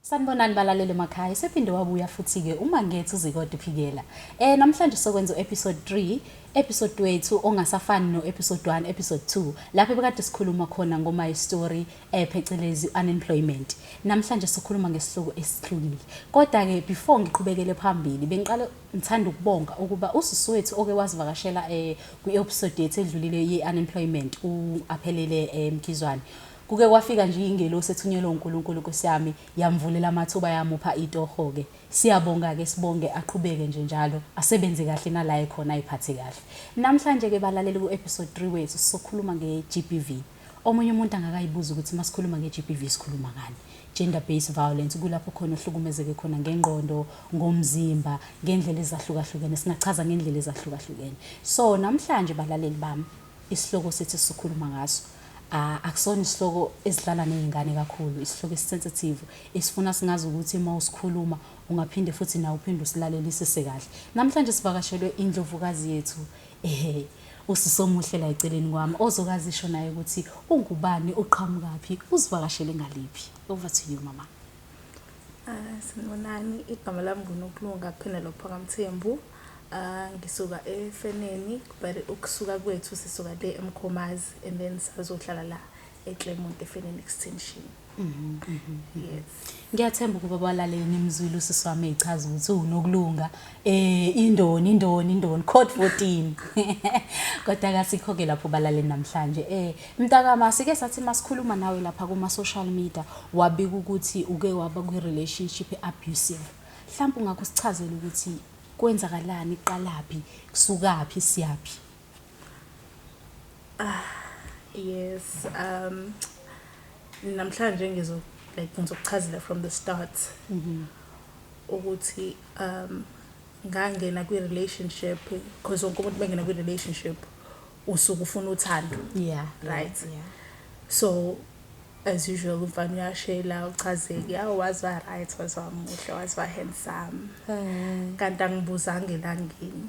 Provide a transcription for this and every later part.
Sanibonani balaleli emakhaya, sephinde wabuya futhi-ke uMangethe uZikode Phikela. Namhlanje sokwenza u-episode 3, episode wethu ongasafani no-episode 1, episode 2, lapho ebekade sikhuluma khona ngo-my story, phecelezi unemployment. Namhlanje sikhuluma ngesihloko esihlukile. Kodwa-ke before ngiqhubekele phambili, bengiqale ngithanda ukubonga ukuba usisi wethu oke wasivakashela kwi-episode yethu edlulile ye-unemployment, u-Aphelele Mkhizwane. Kuke kwafika nje ingelosi ethunyelwe uNkulunkulu, Nkosi yami, yamvulela amathuba, yamupha itoho-ke. Siyabonga-ke, sibonge, aqhubeke nje njalo, asebenze kahle nala ekhona, ayiphathe kahle. Namhlanje-ke balaleli ku-episode 3 wethu sizokhuluma nge-GBV. Omunye umuntu angakayibuza ukuthi masikhuluma nge-GBV sikhuluma ngani? Gender based violence, kulapho khona ohlukumezeke khona ngengqondo, ngomzimba, ngendlela ezahlukahlukene, singachaza ngendlela ezahlukahlukene. So namhlanje balaleli bami, isihloko sethu esikhuluma ngaso akusona isihloko esidlala nezingane kakhulu, isihloko esi-sensitive esifuna singazi ukuthi uma usikhuluma ungaphinde futhi nawe uphinde usilalelisise kahle. Namhlanje sivakashelwe indlovukazi yethu, usisi omuhle la eceleni kwami, ozokazisho naye ukuthi ungubani, uqhamukaphi, uzivakashele ngaliphi. Over to you, mama. Sanibonani, igama lami nguNokulunga Penelope kaMthembu. Ngisuka eFeneni, but ukusuka kwethu sisuka le eMkhomazi and then sazohlala la eClermont eFeneni Extension. Yes. Ngiyathemba ukuba balaleli nimzwile usisi wami echaza ukuthi uNokulunga, indoni indoni indoni code 14. Kodwa kasikho-ke lapho balaleli namhlanje. Mntakama, sike sathi masikhuluma nawe lapha kuma social media, wabika ukuthi uke waba kwi relationship abusive. Mhlawumbe ungakho sichazele ukuthi kwenzakalani, iqalaphi, kusukaphi, siyaphi? Yes, namhlanje ngizo like ngizokuchazela from the start ukuthi ngangena kwi relationship, because wonke umuntu bengena kwi relationship usuke ufuna uthando. Right. So as usual umfana uyashela, uchazeke, yawo waziwa right, waziwa muhle, waziwa handsome. Kanti angibuzanga elangeni.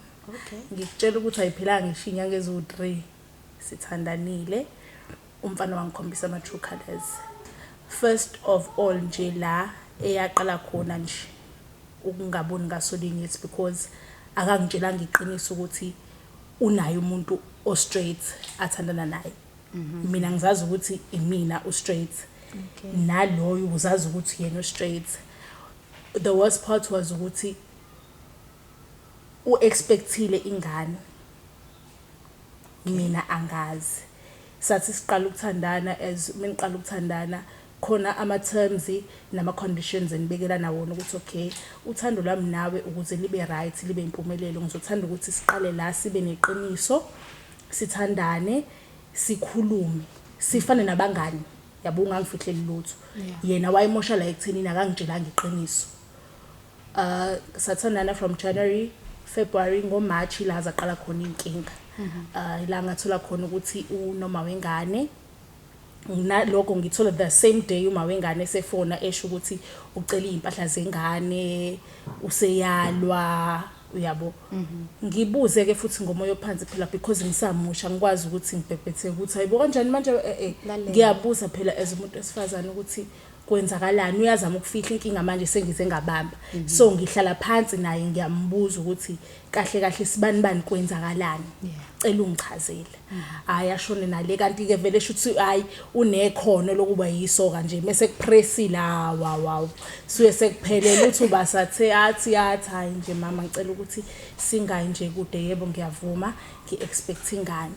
Ngikutshela ukuthi ayiphelanga ngisho inyanga eziwu-3 sithandanile. Umfana wangikhombisa ama true colors. First of all nje la eyaqala khona nje ukungaboni ngasolinye, it's because akangitshelanga iqiniso ukuthi unaye umuntu o straight athandana naye. Mina ngizazi ukuthi imina u straight. Naloyo uzazi ukuthi yena u straight. The worst part was ukuthi u-expectile ingane. Mina angazi. Sathi siqala ukuthandana, as meniqala ukuthandana khona ama terms nama conditions enibekelana wona ukuthi okay, uthando lwami nawe ukuze libe right, libe impumelelo, ngizothanda ukuthi siqale la sibe neqiniso, sithandane, sikhulume, sifane nabangani, yabo, ungangifihleli lutho. Yena wayemosha la ekuthenini akangitshelanga iqiniso. Sathandana from January, February, ngoMarch la zaqala khona inkinga. La ngathola khona ukuthi unoma wengane. Nalokho ngithola the same day uma wengane esefona esho ukuthi ucela izimpahla zengane, useyalwa, uyabo. Ngibuze ke futhi ngomoya ophansi phela because ngisamusha, ngikwazi ukuthi ngibhebhethe ukuthi hayibo kanjani manje. Lalela. Ngiyabuza phela as umuntu wesifazane ukuthi kwenzakalani, uyazama ukufihla inkinga manje sengize ngabamba. So ngihlala phansi naye ngiyambuza ukuthi kahle kahle sibani bani kwenzakalani. Cela ungichazele. Hayi ashone nale, kanti ke vele shuthi hayi unekhono lokuba yisoka nje mase kupressile, wa wow. Suye sekuphelele uthi ubasathe athi athi hayi nje mama ngicela ukuthi singayi nje kude, yebo ngiyavuma ngi-expect ingane.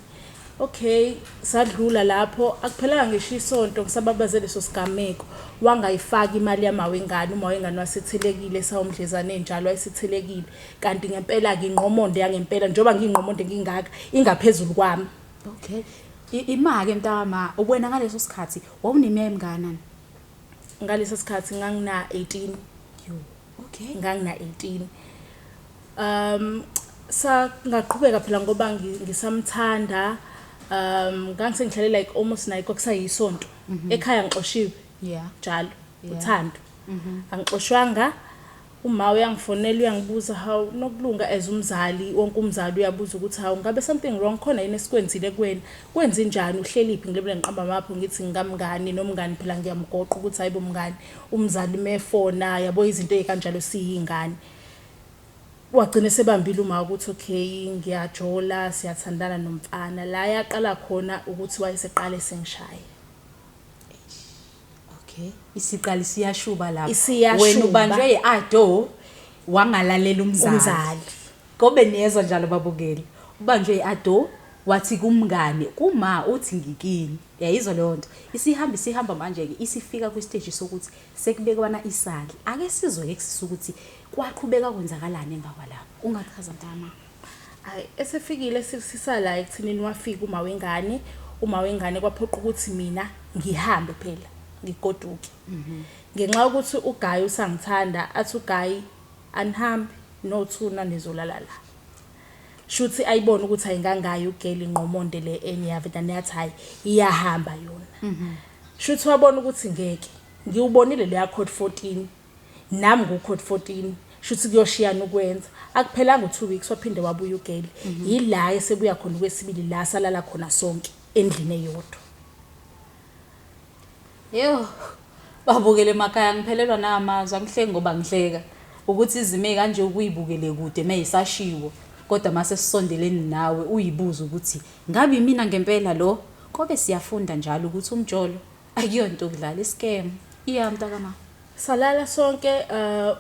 Okay, sadlula lapho, akuphelanga ngisho isonto ngisababaze leso sigameko. Wangayifaka imali yama wengane, uma wengane wasethelekile sawumdlezane enjalo wayesethelekile. Kanti ngempela ke ingqomondo yangempela njengoba ngingqomondo ngingaka ingaphezulu kwami. Okay. Imake mntama, wena ngaleso sikhathi wawuneminyaka emingana? Ngaleso sikhathi ngangina 18. Yo, okay. Ngangina 18. Sa ngaqhubeka phela ngoba ngisamthanda. Ngangisengihlale like almost naye kwakusayisonto. Ekhaya ngixoshiwe. Njalo uthando. Angixoshwanga. Uma uyangifonela uyangibuza, hawu Nokulunga, as umzali, wonke umzali uyabuza ukuthi hawu ngabe something wrong khona yini esikwenzile kuwena, kwenze njani, uhleliphi? Ngilibele ngiqamba amapho ngithi ngikamngani, nomngani phela ngiyamgoqa ukuthi hayibo mngani, umzali mefona yabo, izinto ey'kanjalo siyingane. Wagcina sebambile uma ukuthi okay ngiyajola, siyathandana nomfana. La yaqala khona ukuthi wayeseqale sengishaya. Okay, isiqali siyashuba lapho. Isiyashuba. Wena ubanjwe yi-ado, wangalalela umzali. Umzali. Kobe niyezwa njalo babukeli. Ubanjwe yi-ado, wathi kumngane, kuma uthi ngikini. Yayizwa leyo nto. Isihamba isihamba manje-ke isifika kwisiteji sokuthi sekubekwana isandla. Ake sizwe-ke kusisa ukuthi kwaqhubeka kwenzakalani emva kwalapho. Ungachaza mntama? Hayi, esefikile sisala ekuthenini wafika uma wengane, uma wengane kwaphoqa ukuthi mina ngihambe phela ngigoduke. Ngenxa yokuthi uGayi usangithanda, athi uGayi anihambi nothuna nizolala la. Shuthi ayibone ukuthi ayingangayi ugeli ngqomonde le enye yavele yathi hayi iyahamba yona. Shuthi wabona ukuthi ngeke ngiwubonile leya code 14, nami ngu code 14, shuthi kuyoshiyana ukwenza. Akuphelanga u2 weeks waphinde wabuya ugeli. Yila esebuya khona kwesibili, la salala khona sonke endlini eyodwa. Yo, babukele emakhaya, ngiphelelwa namazwi, angihleki ngoba ngihleka ukuthi izimo kanje ukuyibukele kude mayisashiwo, kodwa mase sisondeleni nawe uyibuza ukuthi ngabe imina ngempela lo. Kobe siyafunda njalo ukuthi umjolo akuyonto ukudlala, iscam. Iya mntakama. Salala sonke,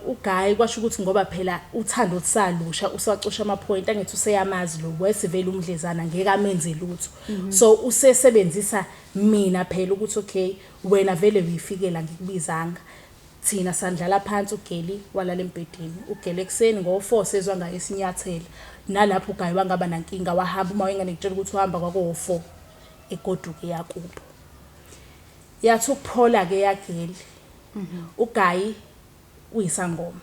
uGayi kwasho ukuthi ngoba phela uthando lusalusha, usacosha ama point, angithi useyamazi lo wesivele umdlezana ngeke amenze lutho. So usesebenzisa mina phela ukuthi okay wena vele uyifikela ngikubizanga. Thina sandlala phansi, ugeli walala embhedeni. Ugele ekseni ngo4 sezwa ngaye isinyathela. Nalapho uGayi wangaba nankinga, wahamba. Uma wengane ngitshela ukuthi uhamba kwako 4 egoduke yakubo. Yathi ukuphola ke yageli. uGayi uyisangoma.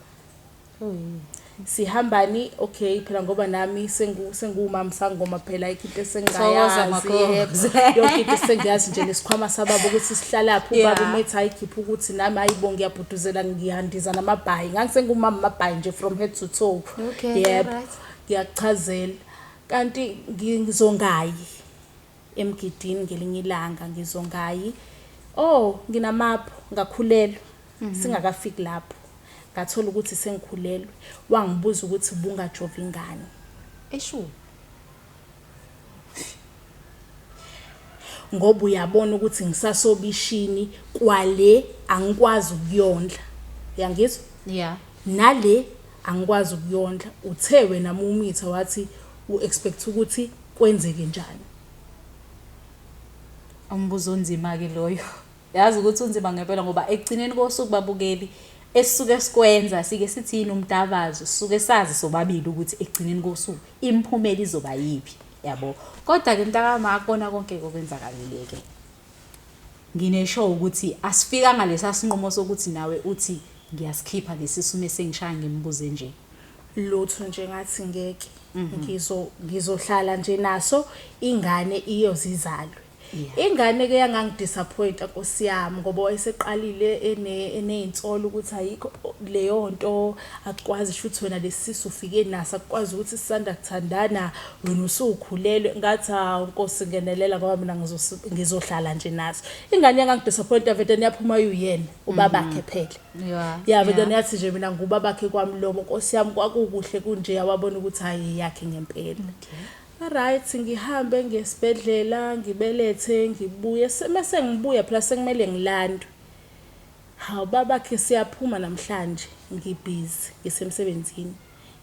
Sihambani okay phela ngoba nami sengumama sangoma phela, ayikho into esengayazi. Makhosi. Yonke into sengiyazi nje, nesikhwama sababa ukuthi sihlalaphi, ubaba umethi ayikhipha ukuthi nami ayibo ngiyabhuduzela, ngiyandiza namabhayi, ngangisengumama amabhayi nje from head to toe. Okay, Yebo. Alright. Ngiyakuchazela kanti ngizongayi emgidini ngelinye ilanga, ngizongayi, oh nginamapho, ngakhulelwa. Singakafiki lapho ngathola ukuthi sengikhulelwe, wangibuza ukuthi ubungajova ingane. Eshu. Ngoba uyabona ukuthi ngisasobishini kwale, angikwazi ukuyondla, uyangizwa? Yeah. Nale angikwazi ukuyondla, uthe wena mumitha wathi u-expect ukuthi kwenzeke njani? Umbuzo onzima ke loyo. Yazi ukuthi unzima ngempela, ngoba ekugcineni kosuku babukeli, esisuke sikwenza sike sithi yini umdabazo, sisuke sazi sobabili ukuthi ekugcineni kosuku imiphumela izoba yipi, yabo. Kodwa ke mntakama, akubona konke okwenzakalile ke. Nginesho ukuthi asifikanga lesa sinqumo sokuthi nawe uthi ngiyasikhipha lesi sume sengishaya ngimbuze nje. Lutho nje, ngathi ngeke, ngizohlala nje naso, ingane iyozizalwe. Ingane ke yangangidisappoint, Nkosi yami, ngoba wayeseqalile eneyinsolo ukuthi ayikho leyo nto, akukwazi shuthi wena lesisu ufike naso, akukwazi ukuthi sisanda kuthandana wena usukhulelwe. Ngathi hawu Nkosi ngenelela, ngoba mina ngizohlala nje naso. Ingane yangangidisappoint, vele yaphuma uyena ubabakhe phela. Ya, vele yathi nje mina ngubabakhe kwamlomo. Nkosi yami, kwakukuhle kunje, wabona ukuthi hayi yakhe ngempela. Alright, ngihambe ngesibhedlela, ngibelethe, ngibuye. Mase ngibuya phela sekumele ngilandwe. Hawu babakhe, siyaphuma namhlanje, ngibhizi ngisemsebenzini,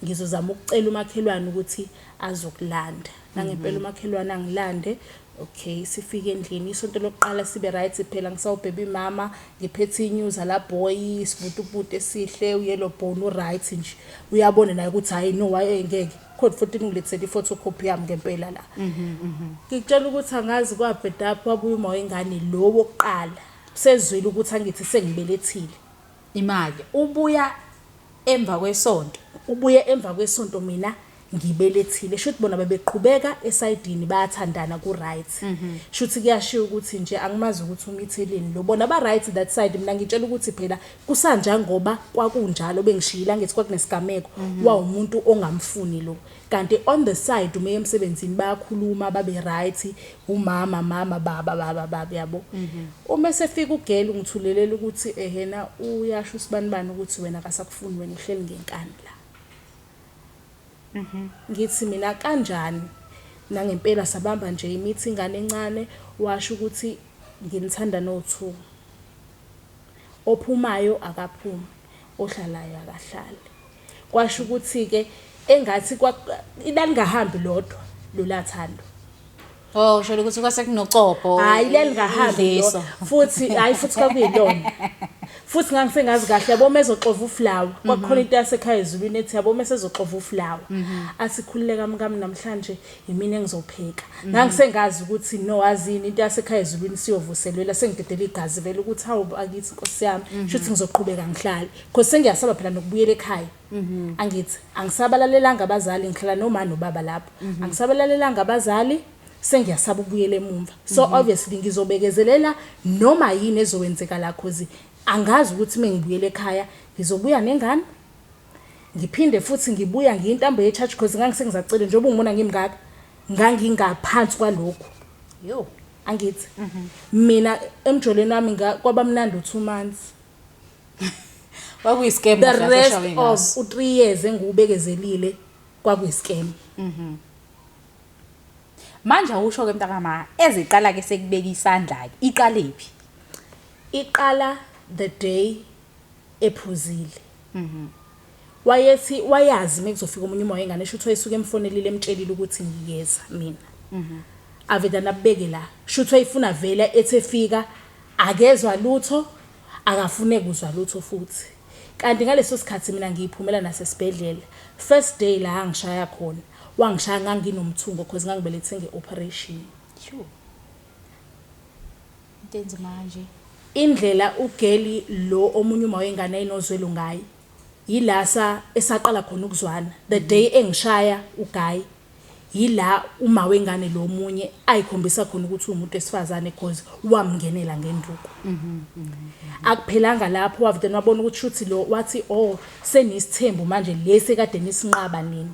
ngizozama ukucela umakhelwane ukuthi azokulanda. Nangempela umakhelwane angilande. Okay, sifike endlini isonto lokuqala sibe right phela, ngisawubheba mama, ngiphethe inyuza la boy, isibutubutu esihle, uyellow bone, uright nje, uyabona naye ukuthi hayi no, waye ngeke code 14 ngilethele iphotocopy yami ngempela la. Ngikutshela ukuthi angazi kwabhedaphi, wabuya uma wengane lo wokuqala sezwile ukuthi angithi sengibelethile. Imali ubuya emva kwesonto. Ubuye emva kwesonto, mina Ngibelethile, shuthi bona bebeqhubeka esayidini, bayathandana, ku-right. Shuthi kuyashiwo ukuthi nje angimazi ukuthi umitheleni lo, bona ba-right that side. Mina ngitshela ukuthi phela kusanjengoba kwakunjalo, bengishiyile, angithi kwakunesigameko, wawumuntu ongamfuni lo, kanti on the side uma emsebenzini bayakhuluma, babe right, umama mama, baba baba baba, yabo. Uma sefika ugela, ungithulelela ukuthi ehena uyasho usibanibani ukuthi wena akasakufuni, wena uhleli ngenkani la. Ngithi mina kanjani? Nangempela sabamba nje imithi, ingane encane, washo ukuthi nginithanda no-two, ophumayo akaphume, ohlalayo akahlale. Kwasho ukuthi-ke engathi lalingahambi lodwa lolathando. Oh, usho ukuthi kwase kunocopho. Hayi, lalingahambi idliso. Futhi hayi, futhi kwakuyilona, futhi ngangisengazi kahle, yabo, uma ezoxova ufulawa, kwakukhona into yasekhaya ezulwini ethi, yabo, uma esezoxova ufulawa athi, "Khululeka mkami, namhlanje yimina engizopheka." Ngangisengazi ukuthi no, azini into yasekhaya ezulwini siyovuselwela, sengidedela igazi vele ukuthi hawu, akithi nkosi yami, shuthi ngizoqhubeka ngihlale, because sengiyasaba phela nokubuyela ekhaya. Angithi angisabalalelanga abazali, ngihlala noma nobaba lapho, angisabalalelanga abazali, sengiyasaba ukubuyela emumva. So obviously ngizobekezelela noma yini ezowenzeka la, cause angazi ukuthi mengibuyela ekhaya ngizobuya nengane, ngiphinde futhi ngibuya ngiyintambo ye-charge, cause ngangisengizacile njengoba ungibona ngimngaka, ngangingaphansi kwalokhu. Yo. Angithi mina emjolweni wami kwaba mnandi u-2 months. Kwakuyi-scam. The rest of u-3 years engiwubekezelile kwakuyi-scam. Manje awusho ke mntakama, eziqala ke sekubeka isandla ke, iqalephi? Iqala the day ephuzile. Wayethi wayazi mekuzofika omunye umoya wengane, shuthi wayesuke emfonelile, emtshelile ukuthi ngiyeza mina. Aveda nabeke la, shuthi wayefuna vele ethi efika akezwa lutho, akafune kuzwa lutho futhi. Kanti ngaleso sikhathi mina ngiyiphumela nasesibhedlela. First day la angishaya khona, wangishaya nganginomthungo, cause ngangibelethe nge-operation. Sure. Into enzima kanje. Indlela ugeli lo omunye uma wengane ayinozwelo ngayo, yila sa esaqala khona ukuzwana. The day engishaya uguy, yila uma wengane lo munye ayikhombisa khona ukuthi uwumuntu wesifazane, cause wamngenela ngenduku. Akuphelanga lapho, wavele wabona ukuthi shuthi lo wathi, "Oh, senisithembu manje lesi ekade nisinqaba nina,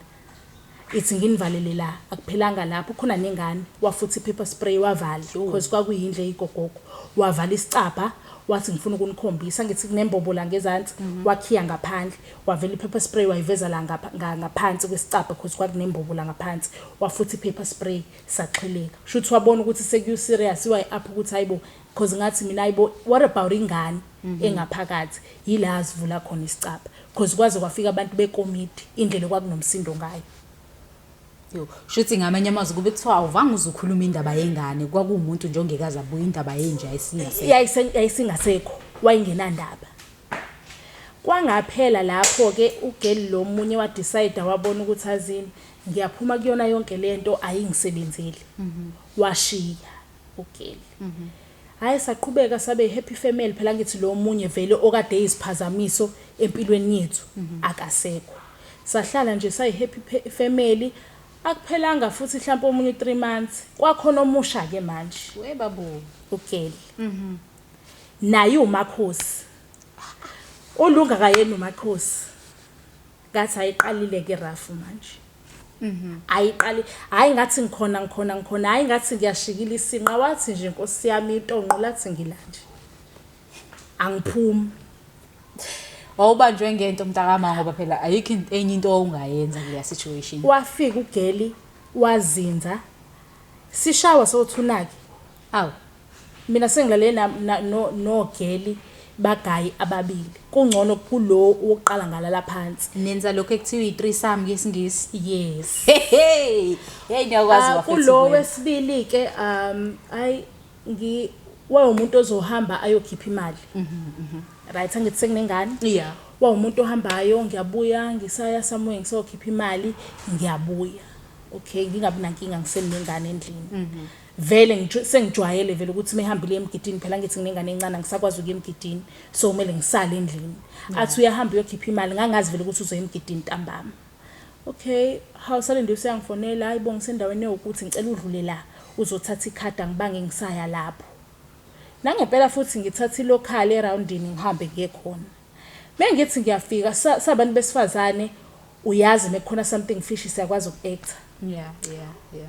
ithi nginivalele la." Akuphelanga lapho, khona nengane, wafuthi i-pepper spray, wavala, because kwakuyindlu eyigogogo, wavala isicabha, wathi, "Ngifuna ukunikhombisa." Ngithi kunembobo la ngezansi, wakhiya ngaphandle, wavela i-pepper spray, wayiveza la ngaphansi kwesicabha, because kwakunembobo la ngaphansi, wafuthi i-pepper spray, saxheleka. Shuthi wabona ukuthi sekuyu-serious, wayi-up ukuthi hayibo, because ngathi mina, hayibo, what about ingane engaphakathi? Yila azivula khona isicabha, because kwaze kwafika abantu bekomiti, indlela okwakunomsindo ngayo. Yo, shuthi ngamanye amazwi kube kuthiwa awuvange uze ukhuluma indaba yengane, kwakuwumuntu nje ongekaze abuye, indaba yenje ayisingasekho. Yayisingasekho, wayengenandaba. Kwangaphela lapho-ke, ugeli lo munye wa-decide, wabona ukuthi azini, ngiyaphuma kuyona yonke lento, ayingisebenzeli. Washiya ugeli. Hhayi, saqhubeka sabe happy family phela. Ngithi lo munye vele okade eyisiphazamiso empilweni yethu akasekho. Sahlala nje sayi-happy family. Akuphelanga futhi mhlawumpe omunye 3 months, kwakhona omusha-ke manje. We babo. Ugeli naye umakhosi, ulunga kayena umakhosi, ngathi ayiqalile-ke rafu manje, ayiqali. Hhayi, ngathi ngikhona, ngikhona, ngikhona, hhayi, ngathi ngiyashikila isinqa, wathi nje nkosi yami intonqo, lathi ngila nje angiphumi. Wawubanjwe ngento mntakama, ngoba phela ayikho enye into owungayenza kuleya situation. Wafika ugeli, wazinza, sishawa sothunake. Awu. Mina sengilale nogeli bagayi ababili, kungcono kulo wokuqala, ngalala phansi. Nenza lokho ekuthiwa i-threesome ngesingisi. Yes. Hey, hey, niyakwazi bafethu Kulo ukwenza. wesibili ke, ayi, ngi wawumuntu ozohamba ayokhipha imali, right? Angithi sekunengane. Wawumuntu ohambayo, ngiyabuya, ngisaya somewhere, ngisokhipha imali, ngiyabuya, okay, ngingabi nankinga, ngisenengane endlini vele. Sengijwayele vele ukuthi mehambile emgidini, phela ngithi nginengane encane, angisakwazi ukuya emgidini, so kumele ngisale endlini. Athi uyahamba uyokhipha imali, ngangazi vele ukuthi uzoya emgidini ntambama. Okay, hawu Salinde useyangifonela, hayi bo ngisendaweni ewukuthi ngicela udlule la uzothatha ikhadi, angibange ngisaya lapho. Nangempela futhi ngithatha ilokhali erawundini ngihambe ngiye khona. Mengithi ngiyafika sabantu besifazane, uyazi mekukhona something fishy siyakwazi uku-acta.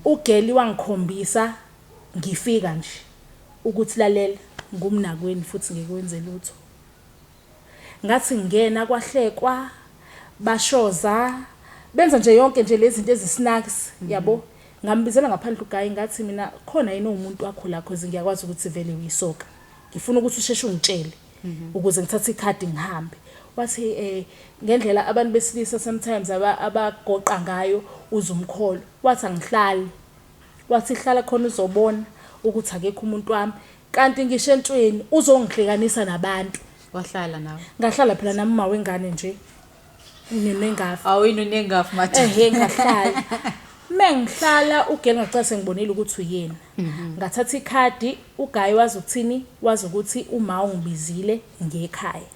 Ugeli wangikhombisa ngifika nje ukuthi lalela ngumnakweni futhi ngeke wenze lutho. Ngathi ngingena kwahlekwa, bashoza, benza nje yonke nje lezi zinto ezisnacks, yabo. Ngambizela ngaphandle uGayi, ngathi mina khona yini umuntu wakho la, cause ngiyakwazi ukuthi vele uyisoka. Ngifuna ukuthi usheshe ungitshele ukuze ngithathe ikhadi ngihambe. Wathi ngendlela abantu besilisa sometimes abagoqa ngayo uzumkholo. Wathi angihlali. Wathi hlala khona uzobona ukuthi akekho umuntu wami. Kanti ngisho entweni uzongihlekanisa nabantu. Wahlala nawe? Ngahlala phela nami uma wengane nje. Nengafi. Awuyini unengafi madoda. Ehhe ngahlala. Mengihlala ugel ngacela sengibonile ukuthi uyena. Ngathatha ikhadi, uGayi wazi ukuthini? Wazi ukuthi uma ungibizile ngekhaya.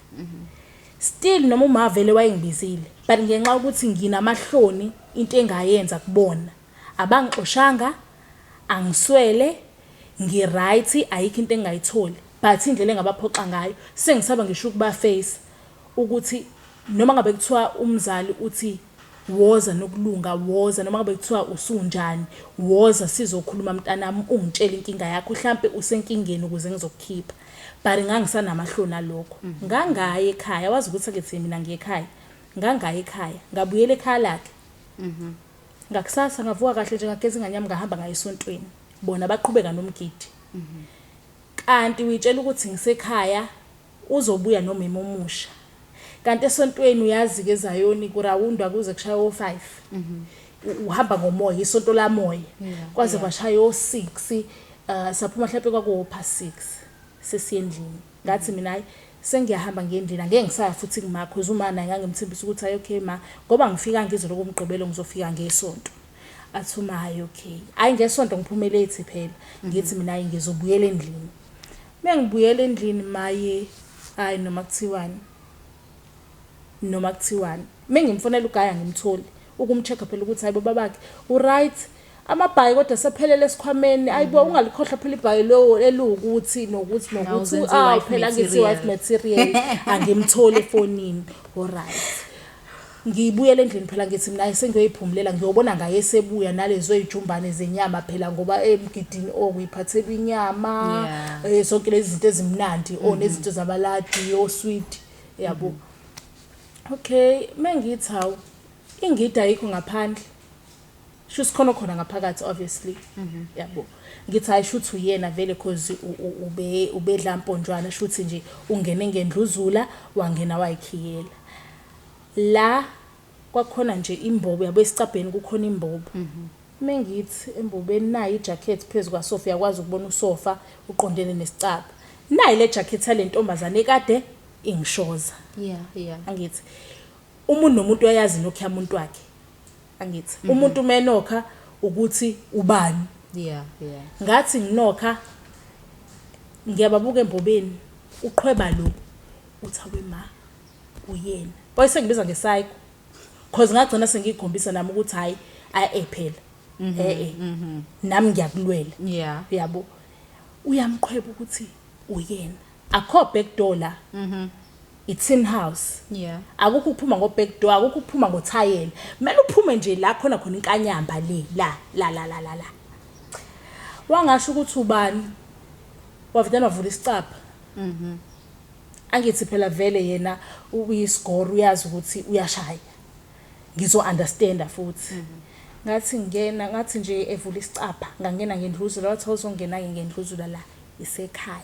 Still noma uma vele wayengibizile, but ngenxa ukuthi nginamahloni into engayenza kubona. Abangixoshanga, angiswele, ngi-right, ayikho into engayitholi. But indlela engabaphoxa ngayo, sengisaba ngisho ukuba face ukuthi noma ngabe kuthiwa umzali uthi woza nokulunga, woza, noma ngabe kuthiwa usunjani, woza sizokhuluma mntanami, ungitshele inkinga yakho, mhlambe usenkingeni ukuze ngizokukhipha. But ngangisanamahloni alokho. Ngangaye ekhaya, wazi ukuthi ake mina ngiye ekhaya. Ngangaye ekhaya, ngabuyela ekhaya lakhe. Ngakusasa ngavuka kahle nje, ngageza ingane yami, ngahamba ngaye esontweni. Bona baqhubeka nomgidi. Kanti uyitshela ukuthi ngisekhaya uzobuya nomema omusha. Kanti esontweni uyazi ke Zayoni kurawundwa kuze kushaya o5. Uhamba ngomoya, isonto lamoya. Kwaze kwashaya o6, saphuma mhlawumbe kwaku past 6 sesiyendlini. Ngathi mina hayi sengiyahamba ngendlela, ngeke ngisaya futhi kuma cause uma naye ngangimthembisa ukuthi hayi okay ma, ngoba ngifika ngizolo kumgqibelo ngizofika ngesonto. Athi uma hayi okay. Hayi ngesonto ngiphume late phela. Ngithi mina hayi ngizobuyela endlini. Mengibuyela endlini maye hayi noma kuthiwani. Noma kuthiwani. Mengimfonela uGaya ngimtholi ukumcheck phela ukuthi hayibo babakhe u right. Amabhayi kodwa sephelele esikhwameni, ayibo ungalikhohlwa phela ibhayi lo elukuthi nokuthi nokuthi ah phela ngithi wife material angimtholi efonini. Alright. Ngibuyele endlini phela ngithi mina sengiyoyiphumulela, ngiyobona ngaye sebuya nalezo ijumbane zenyama phela ngoba emgidini okuyiphathela inyama, zonke lezi zinto ezimnandi nezinto zabaladi o sweet, yabo. Okay, mengithi hawu ingidi ayikho ngaphandle. Shuthi khona khona ngaphakathi obviously. Yabo. Ngithi hayi shuthi uyena vele cause ubedla mponjwana, shuthi nje ungene ngendluzula wangena wayikhiyela. La kwakhona nje imbobo yabo esicabheni kukhona imbobo. Mengithi embobeni nayi ijacket phezulu kwasofa, uyakwazi ukubona usofa uqondene nesicabha. Nayi le jacket yale ntombazane ekade ingishoza. Angithi umuntu nomuntu uyayazi nokho umuntu wakhe. Angithi umuntu menokha ukuthi ubani. Ngathi nginokha ngiyababuka embobeni uqhweba lo uthi awe ma uyena. Wayesengibiza nge-psycho. Cause ngagcina sengikhombisa nami ukuthi hayi ayi phela. Nami ngiyakulwela. Yabo. Uyamqhweba ukuthi uyena. Akho back door la. It's in house. Akukho ukuphuma ngo back door, akukho ukuphuma ngothayela. Kumele uphume nje la khona khona inkanyamba le la la la la la. Wangasho ukuthi ubani. Wavele wavula isicabha. Angithi phela vele yena uyisigoro, uyazi ukuthi uyashaya. Ngizo understand futhi. Ngathi ngena, ngathi nje evula isicabha, ngangena ngendluzula, wathi awuzongena ke ngendluzula la isekhaya.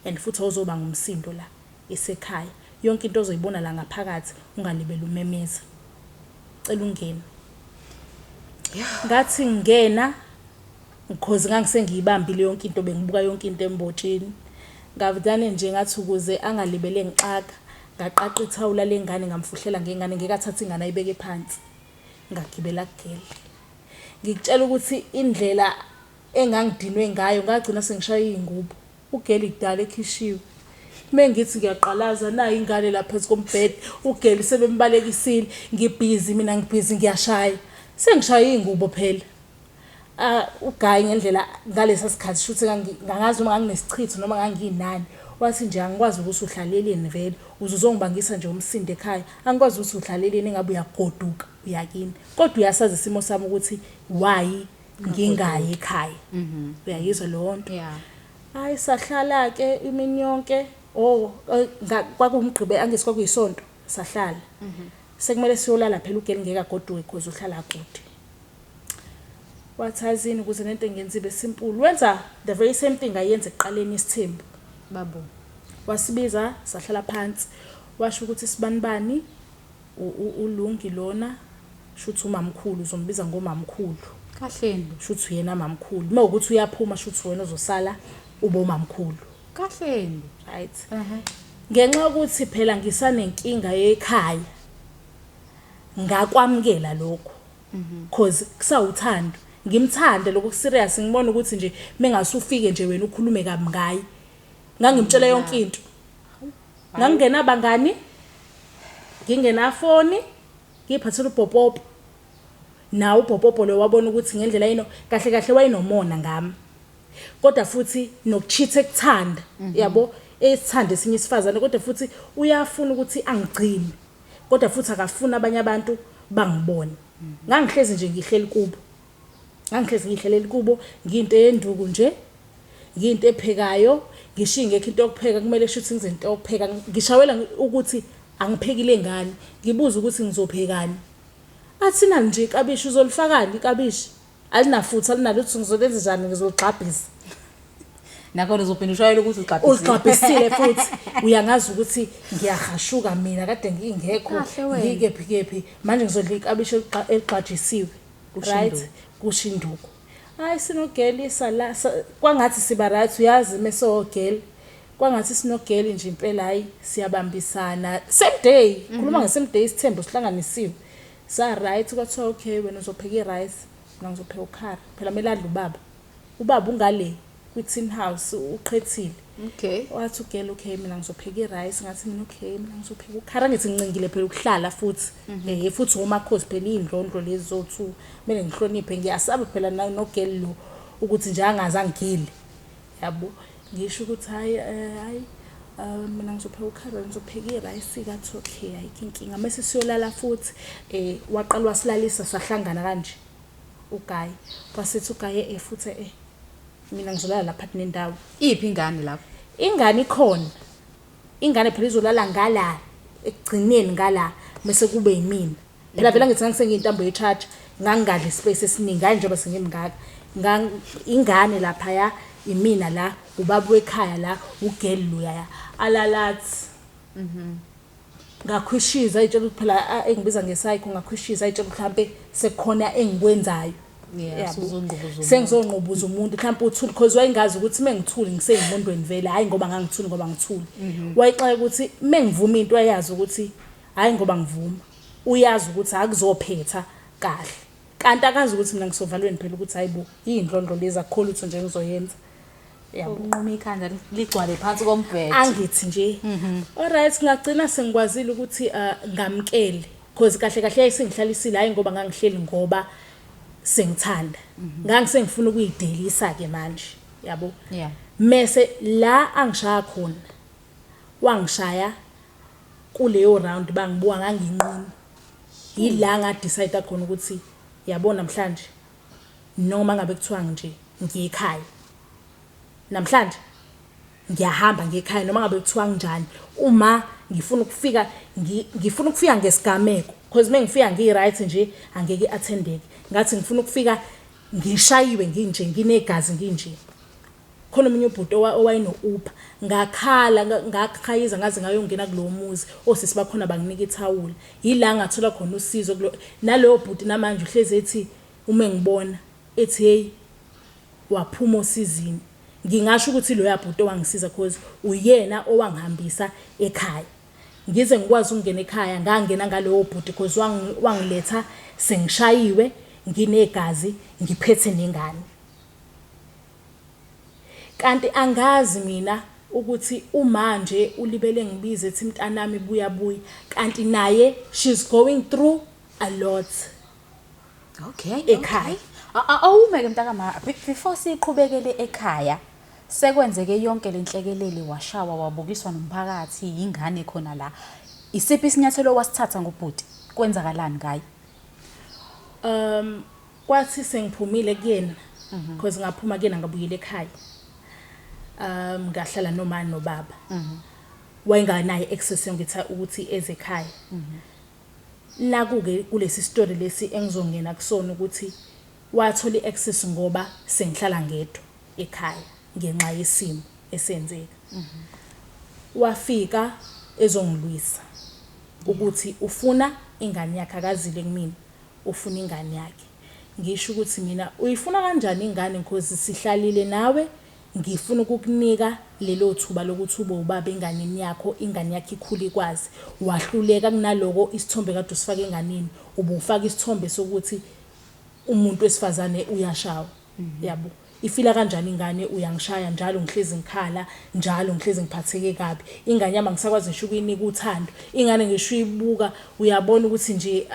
And futhi awuzoba ngumsindo la isekhaya. Yonke into ozoyibona la ngaphakathi ungalibeli umemeza. Cela ungene. Ngathi ngena because ngangisengiyibambile yonke into, bengibuka yonke into embotsheni. Ngavudane nje ngathi ukuze angalibele ngixaka, ngaqaqa ithawula lengane ngamfuhlela ngengane, ngeke athathe ingane ayibeke phansi. Ngagibela kugele. Ngikutshela ukuthi indlela engangidinwe ngayo ngagcina sengishaya izingubo. Ugeli kudala ekhishiwe. Mengithi ngiyaqalaza nayi ingane lapha phezu kombhede, ugeli sebembalekisile, ngibhizi mina ngibhizi ngiyashaya. Sengishaya iy'ngubo phela. Ugayi ngendlela ngalesa sikhathi shuthi ngangazi noma nganginesichitho noma nganginani. Wathi nje angikwazi ukuthi uhlaleleni vele, uze uzongibangisa nje umsindo ekhaya. Angikwazi ukuthi uhlaleleni engabe uyagoduka uyakini. Kodwa uyasazi isimo sami ukuthi why ngingayi ekhaya. Uyayizwa leyo nto? Yeah. Hayi sahlala ke imini yonke. Oh, kwakuwumgqibelo angithi kwakuyisonto sahlala. Sekumele siyolala phela ugeli ngeke agoduke because uhlala kude. Wathi azini ukuze lento ngenza ibe simple. Wenza the very same thing ayenze ekuqaleni isithembu. Babo. Wasibiza sahlala phansi. Washo ukuthi sibanibani uLungi lona shuthi umamkhulu uzombiza ngomamkhulu. Kahleni. Shuthi uyena mamkhulu. Mawukuthi uyaphuma shuthi wena uzosala ube umamkhulu. Kahleni. Right. Ngenxa yokuthi phela ngisanenkinga ekhaya ngakwamukela lokho. Cause kusawuthando. Ngimthande lokho serious ngibona ukuthi nje mengasufike nje wena ukhulume kabi ngaye. Ngangimtshela yonke into. Ngangingena bangani? Ngingenafoni, ngiphathela ubhopopo. Nawo ubhopopo lo wabona ukuthi ngendlela yino kahle kahle wayenomona ngami. Kodwa futhi nokucheat ekuthanda, yabo, esithanda esinye isifazane kodwa futhi uyafuna ukuthi angigcine. Kodwa futhi akafuna abanye abantu bangibone. Ngangihlezi nje ngihleli kubo. Ngangihlezi ngihlelela kubo nginto yenduku nje. Nginto ephekayo, ngishiye ngekho into yokupheka kumele shuthi ngize into yokupheka. Ngishawela ukuthi angiphekile ngani, ngibuza ukuthi ngizophekani. Athi nani nje ikabishi uzolifakani ikabishi? Alinafutha alinalutho ngizolenza njani ngizoligxabhisa. Nakhona uzophinda ushayele ukuthi ugxabhisile. Ugxabhisile futhi uyangazi ukuthi ngiyahashuka mina kade ngingekho ngikephi kephi manje ngizodla ikabishi eligxajisiwe. Right? Kushinduku. Hayi sinogeli sala kwangathi siba right uyazi mesogeli. Kwangathi sinogeli nje impela hayi siyabambisana. Same day, khuluma nge same day isithembu sihlanganisiwe. Sa right kwathiwa okay wena uzopheka i-rice, mina ngizopheka ukhari. Phela kumele adle ubaba. Ubaba ungale kwi-tin house uqhethile. Okay. Wathi ugel okay mina ngizopheka i-rice, ngathi mina okay mina ngizopheka ukhari. Angithi ngincengile phela ukuhlala futhi. Futhi umakhosi phela indlondlo lezi zothu kumele ngihloniphe ngiyasaba phela nogel lo ukuthi nje angaze angigile. Yabo ngisho ukuthi hayi hayi mina ngizopheka ukhari ngizopheka i-rice kathi okay ayikho inkinga. Mase siyolala futhi waqala wasilalisa sahlangana kanje uGayi. Wasithi uGayi futhi mina ngizolala lapha nendawo. Iphi ingane lapho? Ingane ikhona. Ingane phela izolala ngala ekugcineni ngala bese kube yimina. Phela vele ngithi ngangisengiyintambo ye-charge ngangingadli space esiningi hayi njengoba sengimngaka. Ingane lapha ya imina la ubaba wekhaya la ugel loya alalathi. Ngakhwishiza ayitshela ukuthi phela engibiza nge-psycho ngakhwishiza ayitshela mhlambe sekukhona engikwenzayo. Sengizongqubuza umuntu mhlawumbe uthule because wayengazi ukuthi mengithule ngiseyingqondweni vele hayi ngoba ngangithule ngoba ngithule. Wayixaka ukuthi mengivuma into ayazi ukuthi hayi ngoba ngivuma uyazi ukuthi akuzophetha kahle. Kanti akazi ukuthi mina ngisovalweni phela ukuthi hayibo indlondlo lezi akukho lutho nje ngizoyenza. Yabo unquma ikhanda ligcwale phansi kombhede. Angithi nje. Alright ngagcina sengikwazile ukuthi ngamkele because kahle kahle yayisengihlalisile hayi ngoba ngangihleli ngoba sengithanda. Ngangisengifuna ukuyidelisa ke manje yabo. Yeah. Mese la angishaya khona wangishaya kuleyo round bangibuka nganginqunu. Yila nga decide khona ukuthi yabo namhlanje noma ngabe kuthiwa nje ngiyekhaya. Namhlanje ngiyahamba ngiyekhaya noma ngabe kuthiwa njani uma ngifuna ukufika ngifuna ukufika ngesigameko because mengifika ngi right nje angeke attendeke. Ngathi ngifuna ukufika ngishayiwe nginje nginegazi nginje. Khona omunye ubhuti owayeno Uber ngakhala ngakhayiza ngaze ngayongena kulowo muzi osisi bakhona banginika ithawula. Yila ngathola khona usizo kulo nalowo bhuti namanje uhlezi ethi uma engibona ethi hey waphuma osizini. Ngingasho ukuthi loya bhuti owangisiza because uyena owangihambisa ekhaya. Ngize ngikwazi ukungena ekhaya ngangena ngalowo bhuti because wangiletha sengishayiwe nginegazi ngiphethe nengane. Kanti angazi mina Ukuthi umanje ulibele ngibize ethi mntanami buya buya, kanti naye she's going through a lot. Okay. Ekhaya. Okay. Awume-ke mntakama, before siqhubekele ekhaya, sekwenzeke yonke le nhlekelele, washawa, wabukiswa nomphakathi, yingane khona la. Isiphi isinyathelo wasithatha ngobhuti? Kwenzakalani ngaye? Kwathi sengiphumile kuyena, because ngaphuma kuyena ngabuyela ekhaya. Ngahlala noma nobaba. Wayenganayo access yonke ukuthi eze ekhaya. Naku-ke kulesi story lesi engizongena kusona ukuthi wathola i-access ngoba sengihlala ngedwa ekhaya ngenxa yesimo esenzeka. Wafika ezongilwisa ukuthi ufuna ingane yakhe, akazile kumina, ufuna ingane yakhe. Ngisho ukuthi mina uyifuna kanjani ingane because sihlalile nawe, ngifuna ukukunika lelo thuba lokuthi ube ubaba enganeni yakho, ingane yakho ikhule ikwazi. Wahluleka kunaloko isithombe kade usifaka enganeni, ubufaka isithombe sokuthi umuntu wesifazane uyashawa. Yabo. Ifila kanjani ingane, uyangishaya njalo, ngihlezi ngikhala njalo, ngihlezi ngiphatheke kabi. Ingane yami angisakwazi ngisho ukuyinika uthando. Ingane ngisho uyibuka uyabona ukuthi nje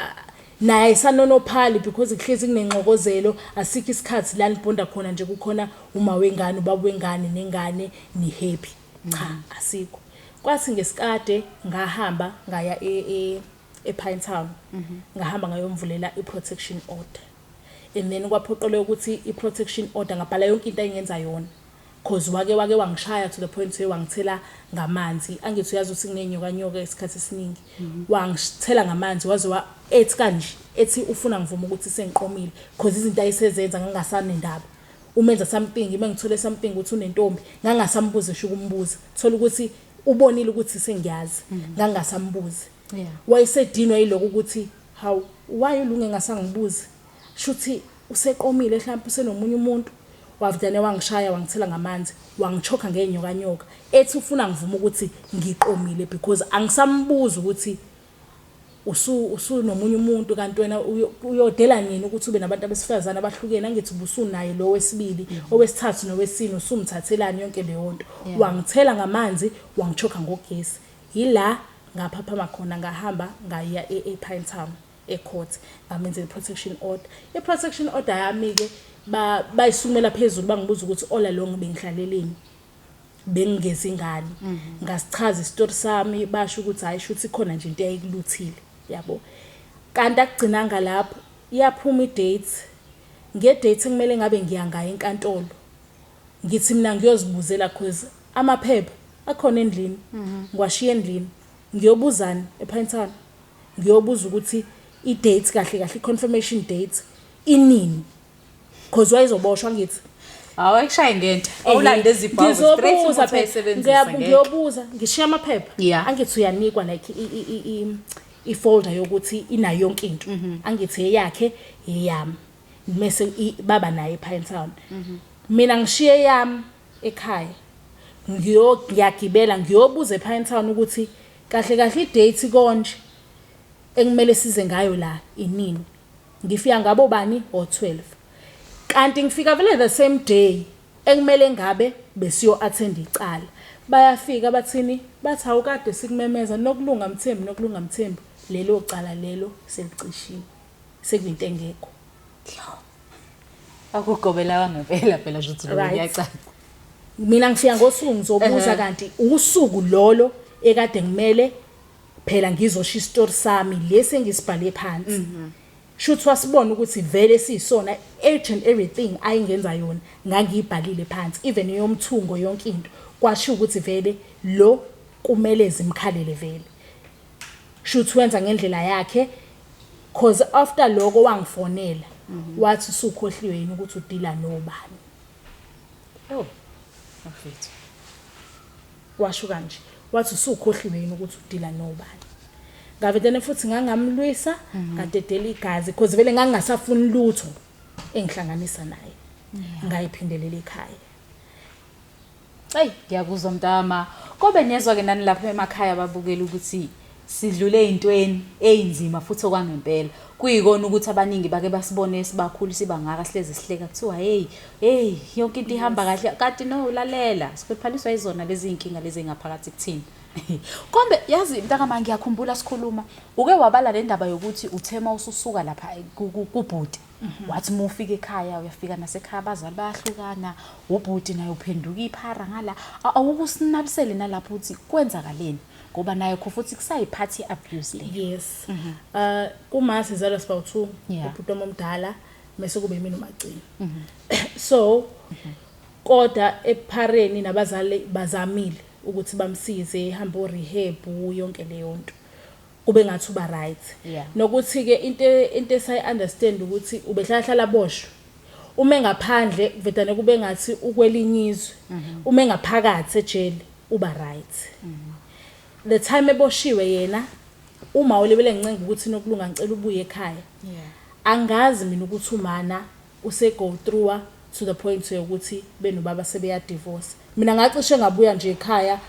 naye ayisanonophali because kuhlezi kunenxokozelo, asikho isikhathi la nibhonda khona nje kukhona uma wengane, ubaba wengane nengane ni happy. Cha, asikho. Kwathi ngesikade ngahamba ngaya ePinetown. Ngahamba ngayomvulela i-protection order. And then kwaphoqeleka ukuthi i-protection order ngabhala yonke into engenza yona. Cause wake wangishaya to the point where wangithela ngamanzi. Angithi uyazi ukuthi kunenyoka nyoka isikhathi esiningi. Wangithela ngamanzi waze wa ethi kanje, ethi ufuna ngivume ukuthi sengiqomile cause izinto ayisezenza ngangasanendaba. Umenza something, mengithole something ukuthi unentombi, ngangasambuza ngisho ukumbuza. Thola ukuthi ubonile ukuthi sengiyazi, ngangasambuzi. Wayesedinwa yiloko ukuthi hawu, why ulunge ngasangibuzi? Shuthi useqomile mhlawumbe usenomunye umuntu. Wavele wangishaya, wangithela ngamanzi, wangichokha ngenyoka nyoka. Ethi ufuna ngivume ukuthi ngiqomile because angisambuzi ukuthi usunomunye umuntu, kanti wena uyodela nini ukuthi ube nabantu abesifazane abahlukene. Angithi ubusunaye lo wesibili, owesithathu nowesine, usumthathelani yonke leyo nto. Wangithela ngamanzi, wangichokha ngogesi. Yila ngaphaphama khona, ngahamba ngaya ePinetown ecourt, ngamenzela i-protection order. I-protection order yami-ke bayisumela phezulu, bangibuza ukuthi all along bengihlaleleni, bengingezi ingane. Ngasichaza isitori sami, basho ukuthi hayi, shuthi khona nje into eyayikuluthile, yabo. Kanti akugcinanga lapho, iyaphuma i-date. Nge-date ekumele ngabe ngiya ngayo enkantolo, ngithi mina ngiyozibuzela cause amaphepha akhona endlini, ngiwashiya endlini. Ngiyobuzani ePinetown? Ngiyobuza ukuthi i-date kahle kahle, i-confirmation date inini, cause wayezoboshwa ngithi. Hawu, akushaye ngento. Awulande izibhawu straight. Ngizobuza ukuthi phela, ayisebenzisa ngeke. Ngiyobuza ngishiya amaphepha. Angithi uyanikwa like i-folder yokuthi inayo yonke into. Angithi eyakhe, eyami, mase baba naye ePinetown. Mina ngishiye eyami ekhaya, ngiyagibela ngiyobuza ePinetown ukuthi kahle kahle i-date konje ekumele size ngayo la inini. Ngifika ngabo bani? O12. Kanti ngifika vele the same day ekumele ngabe besiyo attend icala. Bayafika bathini? Bathi awukade sikumemeza Nokulunga Mthembu, Nokulunga Mthembu, lelo cala lelo selicishiwe, sekuyinto engekho. Akugobela ngempela phela nje ukuthi kuyacaca. Mina ngifika ngosuku ngizobuza, kanti usuku lolo ekade ngimele phela ngizosho isitori sami lesi engisibhale phansi. Shuthi wasibona ukuthi vele siyisona, each and everything ayingenza yona ngangiyibhalile phansi, even eyomthungo, yonke into. Kwasho ukuthi vele lo kumele zimkhalele vele. Shuthi wenza ngendlela yakhe, cause after lokho wangifonela wathi usukhohliwe yini ukuthi udila nobani. Oh. Mfethu. Washo kanje, wathi usukhohliwe yini ukuthi udila nobani. Ngavele futhi ngangamlwisa, ngadedela igazi because vele ngangingasafuni lutho engihlanganisa naye. Ngayiphindelela ekhaya. Hey, ngiyakuzwa mntama. Kobe niyezwa ke nani lapha emakhaya babukela ukuthi Sidlule ey'ntweni ey'nzima futhi okwangempela. Kuyikona ukuthi abaningi bake basibone sibakhulu sibangaka sihlezi sihleka kuthiwa hey hey yonke into ihamba kahle kanti no lalela sikhuluphaliswa yizona lezi iy'nkinga lezi ey'ngaphakathi kuthina. Kombe yazi mntakama ngiyakhumbula sikhuluma uke wabala le ndaba yokuthi uthe uma ususuka lapha kubhuti wathi uma ufika ekhaya uyafika nasekhaya abazali bayahlukana ubhuti naye uphenduka iphara ngala awukusinabisele nalapho ukuthi kwenzakaleni ngoba naye kho futhi kusayiphathi i-abuse leyo. Yes. Kuma sizalwa siba u2 ubhuti wami omdala mase kube yimina umagcina. So kodwa ephareni nabazali bazamile ukuthi bamsize ehambe o-rehab yonke leyo nto. Kube ngathi uba right. Nokuthi ke into esayi understand ukuthi ubehlala hlala boshwe. Uma engaphandle kuvedane kube ngathi ukwelinye izwe. Uma engaphakathi ejele uba right. The time eboshiwe yena uma ulebele ngincenga ukuthi nokulunga ngicela ubuye ekhaya. Angazi mina ukuthi umana use go through to the point yokuthi benobaba sebeya divorce. Mina ngacishe ngabuya nje ekhaya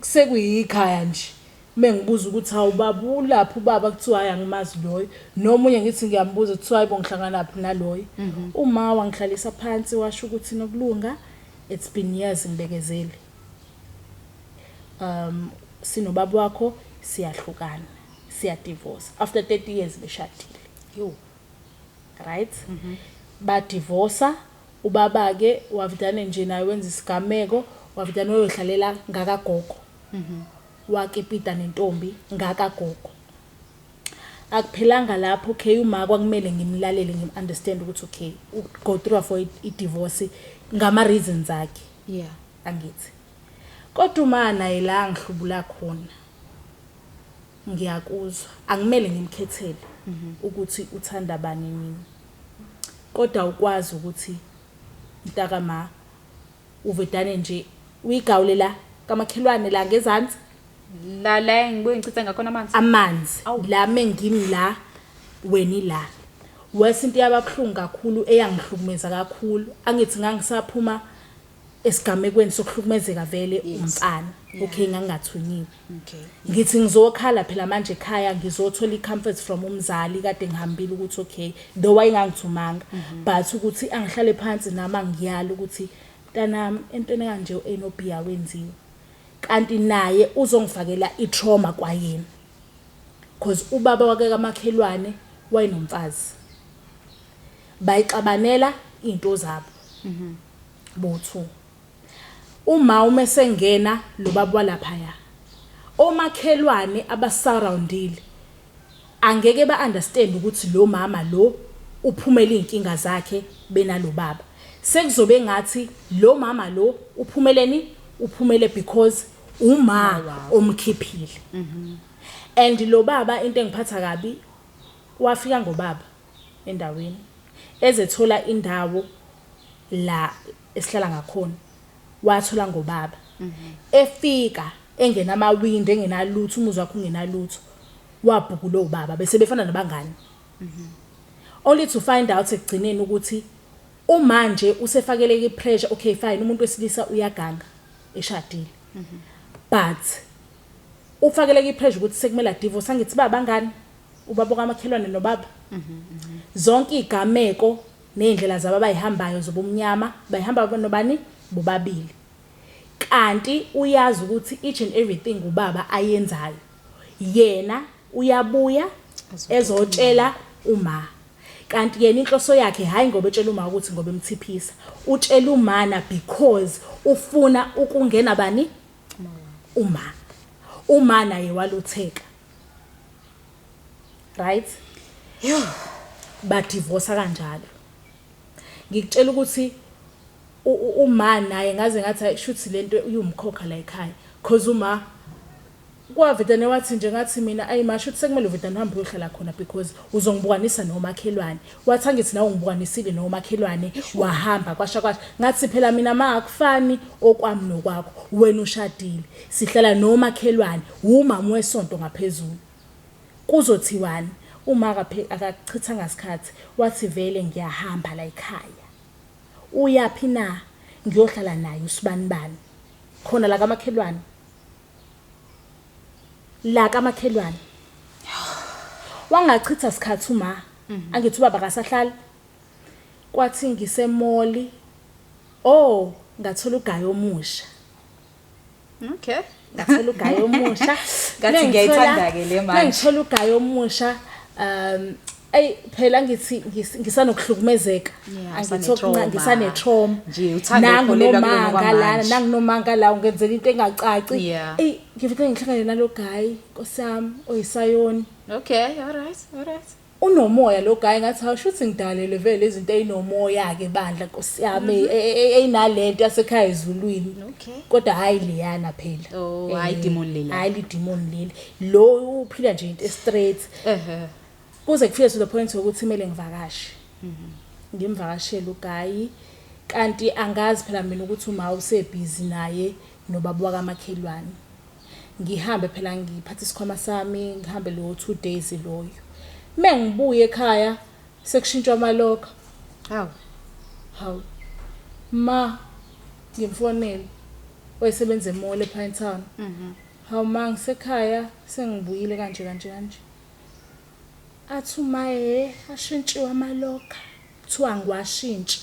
sekuyikhaya nje. Mengibuza ukuthi hawu baba ulaphi ubaba kuthiwa hayi angimazi loyo. Nomunye ngithi ngiyambuza kuthiwa hayibo ngihlangana naphi naloyo. Uma wangihlalisa phansi washo ukuthi nokulunga it's been years ngibekezele. Sinobaba wakho siyahlukana siya divorce after 30 years beshadile. Yo. Right? Ba divorce ubaba ke wavidane nje naye wenza isigameko wavidane wayohlalela ngakagogo. Wakipita nentombi ngakagogo. Akuphelanga lapho okay uma kwakumele ngimlalele ngim understand ukuthi okay go through for i divorce ngama reasons akhe. Angithi. Kodwa uma naye la ngihlubula khona ngiyakuzwa angimele ngimkhethele ukuthi uthanda bani nini. Kodwa ukwazi ukuthi mntaka ma uvedane nje uyigawule la kamakhelwane la ngezansi La la ngibuye ngichithe ngakhona amanzi. Amanzi la mengimi la weni la. Wese into yababuhlungu kakhulu eyangihlukumeza kakhulu angithi ngangisaphuma esigamekweni sokuhlukumezeka vele umfana. Okay ngangingathunyiwe. Ngithi ngizokhala phela manje ekhaya ngizothola i-comfort from umzali kade ngihambile ukuthi okay though wayengangithumanga but ukuthi angihlale phansi nami angiyala ukuthi mntanami entweni kanje u-A no B awenziwe. Kanti naye uzongifakela i-trauma kwayena. Cause ubaba wake kamakhelwane wayenomfazi. Bayixabanela izinto zabo. Bo2. Uma uma sengena lo baba walapha ya. Omakhelwane abasurroundile angeke ba understand ukuthi lo mama lo uphumela inkinga zakhe benalo baba. Sekuzobe ngathi lo mama lo uphumeleni uphumele because uma omkhiphile. And lo baba into engiphatha kabi wafika ngobaba endaweni ezethola indawo la esihlala ngakhona wathola ngobaba. Efika engenamawindi engenalutho umuzi wakhe ungenalutho wabhukula obaba bese befana nabangani. Only to find out ekugcineni ukuthi uma nje usefakeleke ipressure okay fine umuntu wesilisa uyaganga eshadile. But ufakeleke ipressure ukuthi sekumele divorce angithi baba ngani ubaba kamakhelwane nobaba. Zonke igameko nezindlela zabo abayihambayo zobumnyama bayihamba nobani bobabili. Kanti uyazi ukuthi each and everything ubaba ayenzayo yena uyabuya ezotshela uma. Kanti yena inhloso yakhe hayi ngoba etshela uma ukuthi ngoba emthiphisa utshela umana because ufuna ukungena bani uma. Uma naye walutheka. Right? Yo. Ba divorce kanjalo. Ngikutshela ukuthi uma naye ngaze ngathi shuthi lento uyumkhokha la ekhaya cause uma kwavedane wathi nje ngathi mina ayi masho ukuthi sekumele uvedane uhambe uyohlala khona because uzongibukanisa nomakhelwane. Wathi angithi nawe ungibukanisile nomakhelwane wahamba kwasha kwasha. Ngathi phela mina ma akufani okwami nokwakho wena ushadile sihlala nomakhelwane umama wesonto ngaphezulu. Kuzothiwani uma akachitha ngasikhathi wathi vele ngiyahamba la ekhaya. Uyaphi na ngiyohlala naye usibanibani khona la kamakhelwane. La kamakhelwane. Wangachitha sikhathi uma angithi ubaba akasahlali. Kwathi ngise-mall, oh, ngathola uguy omusha. Ngathola uguy omusha. Ngathi ngiyayithanda-ke le manje. Ngithola uguy omusha, ey phela ngithi ngisanokuhlukumezeka. Angithi usane-trauma. Ngisane trauma. Nje uthanda ukukholelwa kulona Nangu lana, kwamanje. nanginomanga la ungenzela into engacaci. Ey, ngifike ngihlangane nalo guy, Nkosi yami, oyisayoni. Okay, all right, all right. Unomoya lo guy, ngathi awushuthi ngidalele vele izinto ezinomoya ke bandla, Nkosi yami, eyinalento yasekhaya ezulwini. Kodwa hayi leyana phela. Oh, hayi demon leli. Hayi li demon leli. Lo uphila nje into straight. Kuze kufike to the point ukuthi kumele ngivakashe. Ngimvakashele uguy, kanti angazi phela mina ukuthi uma usebusy naye nobaba wakamakhelwane. Ngihambe phela ngiphathe isikhwama sami, ngihambe lo 2 days loyo. Mengibuye ekhaya sekushintshwa amalokha. Hawu. Hawu. Ma ngimfonele oyisebenza emall ePinetown. Hawu ma, ngisekhaya, sengibuyile kanje kanje kanje. Athi uma ashintshiwe amalokha. Kuthiwa ngiwashintshe.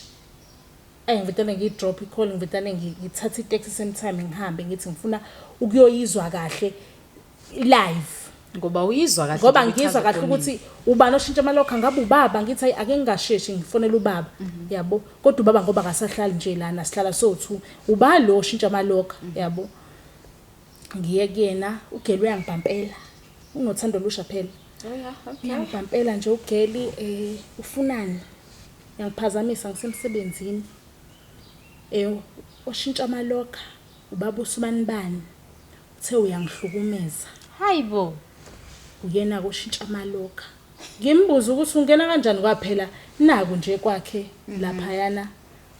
Ayi, ngivele ngiyidrop i-call, ngivele ngithathe i-taxi same time ngihambe, ngithi ngifuna ukuyoyizwa kahle live. Ngoba uyizwa kahle Ngoba nje ngizwa uyichaza kahle efonini. Ukuthi ubani oshintsha amalokha, ngabe ubaba, ngithi hayi, ake ngingasheshi ngifonele ubaba. Yabo. Kodwa ubaba ngoba akasahlali nje lana, sihlala so2. Uba lo oshintsha amalokha, yabo. Ngiye kuyena, ugeli uyangibhampela. Unothando lusha phela. Oh yeah, okay. Uyangibhampela nje ugeli, ufunani? Uyangiphazamisa ngisemsebenzini. Oshintsha amalokha ubaba usubani bani. Uthe uyangihlukumeza. Hayibo. Uyena kushintsha amalokha. Ngimbuza ukuthi ungena kanjani kwaphela naku nje kwakhe laphayana,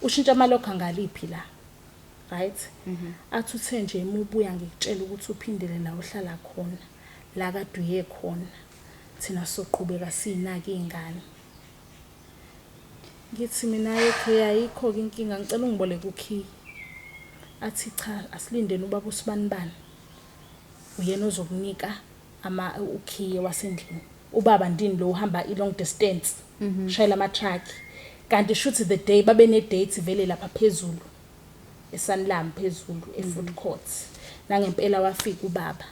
ushintsha amalokha ngaliphi la. Right? Athi uthe nje mubuya ngikutshela ukuthi uphindele la uhlala khona, la kade uye khona. Thina soqhubeka sinake izingane. Ngithi mina ekhaya ayikho ke inkinga, ngicela ungiboleke ukey. Athi cha, asilindeni ubaba usibanibani. Uyena ozokunika ama ukhiye wasendlini. Ubaba ndini lo uhamba i long distance. Shayela ama truck. Kanti shuthi the day babe ne date vele lapha phezulu. eSanlam phezulu e food court. Nangempela wafika ubaba.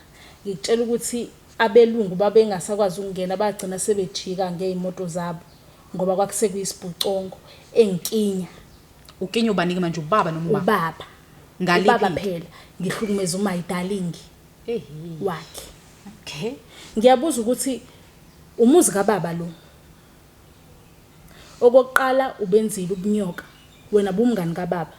Ngikutshela ukuthi abelungu babengasakwazi ukungena, bagcina sebejika ngeimoto zabo ngoba kwakusekuyisibhucongo engikinya. Ukinya ubanike manje, ubaba noma ubaba? Ubaba. Ngaliphi? Ubaba phela ngihlukumeza uma darling wakhe. Ngiyabuza ukuthi umuzi kababa lo. Okokuqala ubenzile ubunyoka, wena bumngani kababa.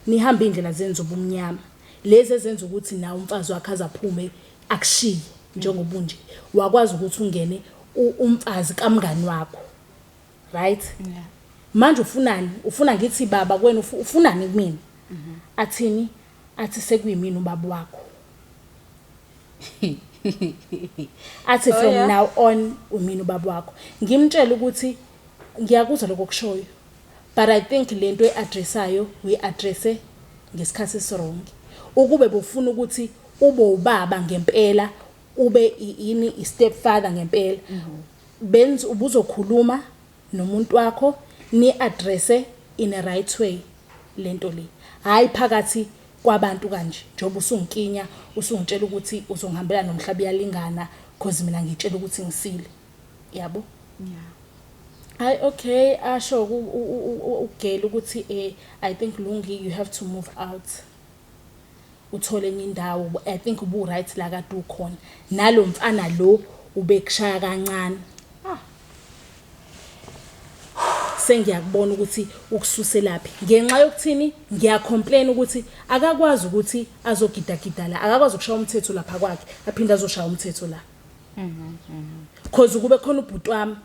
Nihamba indlela zenza ubumnyama. Lezi ezenza ukuthi nawe umfazi wakhe azaphume akushiye njengobunje. Wakwazi ukuthi ungene umfazi kamngani wakho. Right? Manje ufunani? Ufuna ngithi baba kuwena, ufunani kumina? Athini? Athi sekuyimina ubaba wakho. Athi from now on umina ubaba wakho. Ngimtshela ukuthi ngiyakuzwa lokho okushoyo. But I think lento eaddressayo we address ngesikhathi esiwrong. Ukube bufuna ukuthi ube ubaba ngempela, ube yini i stepfather ngempela. Benza ubuzokhuluma nomuntu wakho ni address in a right way lento le. Hayi phakathi kwabantu kanje njengoba usungikinya usungitshela ukuthi uzongihambela nomhlaba uyalingana because mina ngitshela ukuthi ngisile. Yabo? Hayi okay, asho ugela ukuthi I think Lungi you have to move out. Uthole enye indawo. I think ubu right la kade ukhona. Nalomfana lo ubekushaya kancane. Sengiyakubona ukuthi ukususelaphi. Ngenxa yokuthini ngiyacomplain ukuthi akakwazi ukuthi azogidagida la, akakwazi ukushaya umthetho lapha kwakhe, aphinde azoshaya umthetho la. Because kube khona ubhuti wami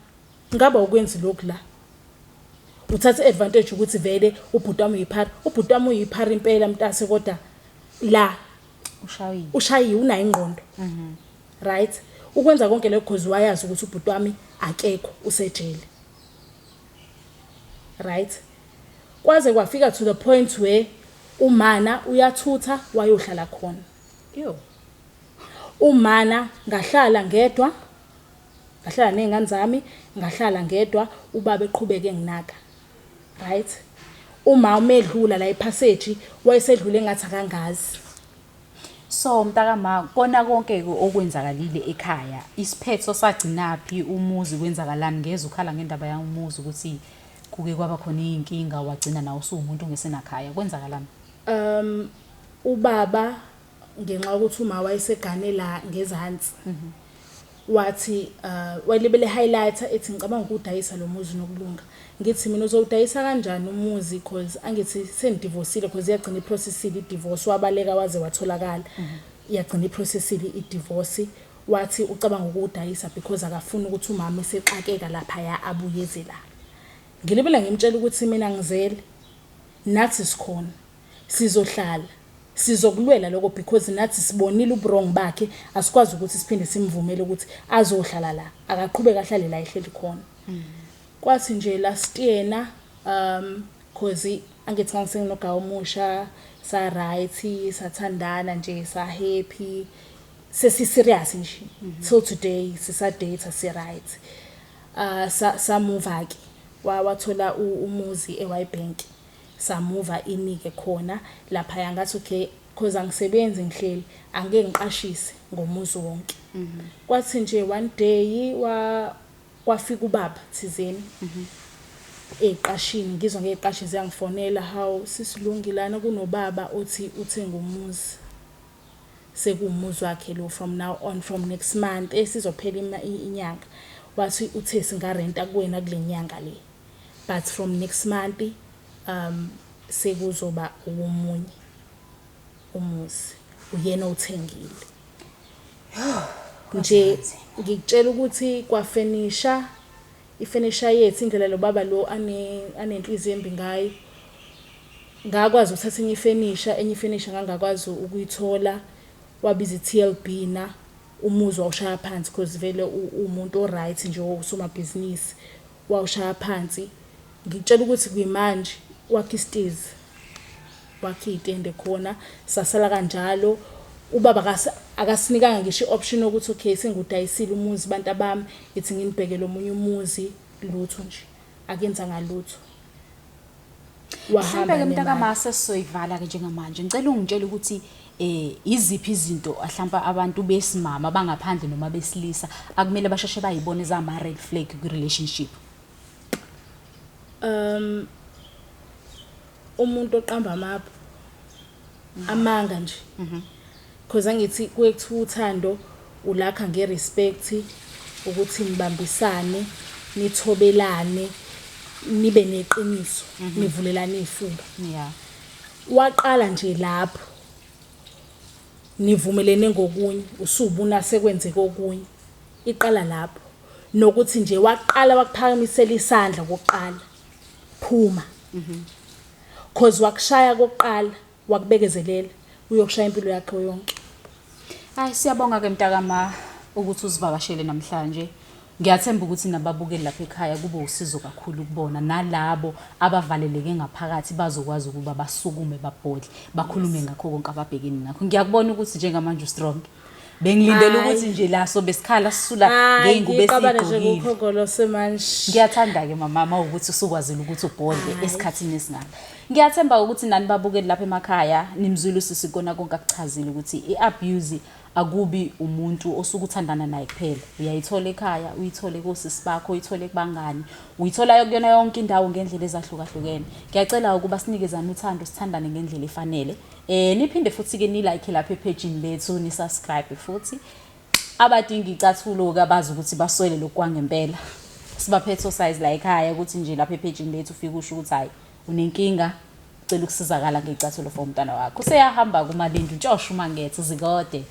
ngaba ukwenza lokhu la. Uthatha advantage ukuthi vele ubhuti wami uyiphara, ubhuti wami uyiphara impela mntase, kodwa la ushayiwe. Ushayiwe, unayo ingqondo. Right? Ukwenza konke lokho because wayazi ukuthi ubhuti wami akekho, usejele. Right? Kwaze kwafika to the point where umana uyathutha wayohlala khona. Yo. Umana ngahlala ngedwa, ngahlala ney'ngane zami, ngahlala ngedwa, ubaba eqhubeke enginaka. Right? Uma umedlula la epassage wayesedlule engathi akangazi. So mntakama, kona konke okwenzakalile ekhaya, isiphetho sagcinaphi, umuzi kwenzakalani? Ngeze ukhala ngendaba yomuzi ukuthi kuke kwaba khona iy'nkinga, wagcina nawe usuwumuntu ongesenakhaya. Kwenzakalani? Ubaba ngenxa yokuthi uma wayesegane la ngezansi, wathi wayelibele highlighter ethi ngicabanga ukudayisa lo muzi nokulunga. Ngithi mina uzowudayisa kanjani umuzi, cause angithi sengidivosile, cause iyagcina iprocessile i-divorce, wabaleka waze watholakala. Iyagcina iprocessile i-divorce, wathi ucabanga ukuwudayisa because akafuni ukuthi umama esexakeka laphaya abuyeze la. Ngilibele ngimtshela ukuthi mina ngizele, nathi sikhona, sizohlala, sizokulwela lokho because nathi sibonile ubu-wrong bakhe, asikwazi ukuthi siphinde simvumele ukuthi azohlala la, akaqhubeke ahlale la ehleli khona. Kwathi nje last year cause angithi ngangisenginogawu omusha, sa right, sathandana nje, sa happy, sesi serious nje till today, sisa date, si right. Samuva ke, wathola umuzi eWybank, samuva inike khona lapha. Ngathi okay, cause angisebenzi, ngihleli, angeke ngiqashise ngomuzi wonke. Kwathi nje one day wa kwafika ubaba thizeni eqashini, ngizwa ngeqashi ziyangifonela, "Hawu sisilungi, lana kunobaba othi uthenga umuzi, sekuwumuzi wakhe lo from now on, from next month esizophela inyanga." Wathi uthe singarenta kuwena kule nyanga le, but from next month sekuzoba owomunye umuzi, uyena owuthengile nje. Ngikutshela ukuthi kwafenisha, ifenisha yethu, indlela lo baba lo anenhliziyo embi ngayo. Ngakwazi ukuthatha enye ifenisha, enye ifenisha ngangakwazi ukuyithola. Wabiza i-TLB na umuzi wawushaya phansi, because vele umuntu o-right nje, osomabhizinisi, wawushaya phansi. Ngikutshela ukuthi kuyimanje wakhe isitizi, wakhe iy'tende khona, sasala kanjalo. Ubaba akasinikanga ngisho i-option yokuthi okay, sengudayisile umuzi, bantu abami, ithi nginibhekele omunye umuzi, lutho nje, akenzanga lutho. Wahamba Mhlampe-ke mntakama, sesizoyivala-ke njengamanje. Ngicela ungitshele ukuthi iziphi izinto mhlampe abantu besimama bangaphandle noma besilisa akumele basheshe bayibone zama-red flag kwi-relationship. Umuntu oqamba amapho, amanga nje. Because angithi kuye kuthiwa uthando ulakha nge-respect, ukuthi nibambisane, nithobelane, nibe neqiniso, nivulelane iy'fuba. Waqala nje lapho nivumelene ngokunye, usubona sekwenzeka okunye, iqala lapho. Nokuthi nje waqala wakuphakamisela isandla kokuqala, phuma. Cause wakushaya kokuqala, wakubekezelela, uyokushaya impilo yakhe yonke. Hayi, siyabonga-ke mntakama ukuthi uzivakashele namhlanje. Ngiyathemba ukuthi nababukeli lapha ekhaya kube usizo kakhulu kubona, nalabo abavaleleke ngaphakathi bazokwazi ukuba basukume, babhodle, bakhulume ngakho konke ababhekene nakho. Ngiyakubona ukuthi njengamanje u-strong. Bengilindele ukuthi nje la sobe sikhala sisula ngey'ngubo ngiqabane nje esiy'gqokile. Kukhongolose manje. Ngiyathanda-ke mama ukuthi usukwazile ukuthi ubhodle esikhathini esingaka. Ngiyathemba ukuthi nani babukeli lapha emakhaya nimzwile usisi kona konke akuchazile ukuthi i-abuse akubi umuntu osuke uthandana naye kuphela. Uyayithola ekhaya, uyithole kosisi bakho, uyithole kubangani, uyithola kuyona yonke indawo ngendlela ezahlukahlukene. Ngiyacela ukuba sinikezane uthando, sithandane ngendlela efanele. Niphinde futhi-ke ni-like lapha ephejini lethu, ni-subscribe futhi. Abadinga icathulo-ke abazi ukuthi baswele lokhu kwangempela. Sibaphethe o-size la ekhaya, ukuthi nje lapha ephejini lethu ufike usho ukuthi hhayi, unenkinga, ucela ukusizakala ngey'cathulo for umntwana wakho. Useyahamba kuMalindi, untshosha uMangethe, uzikode.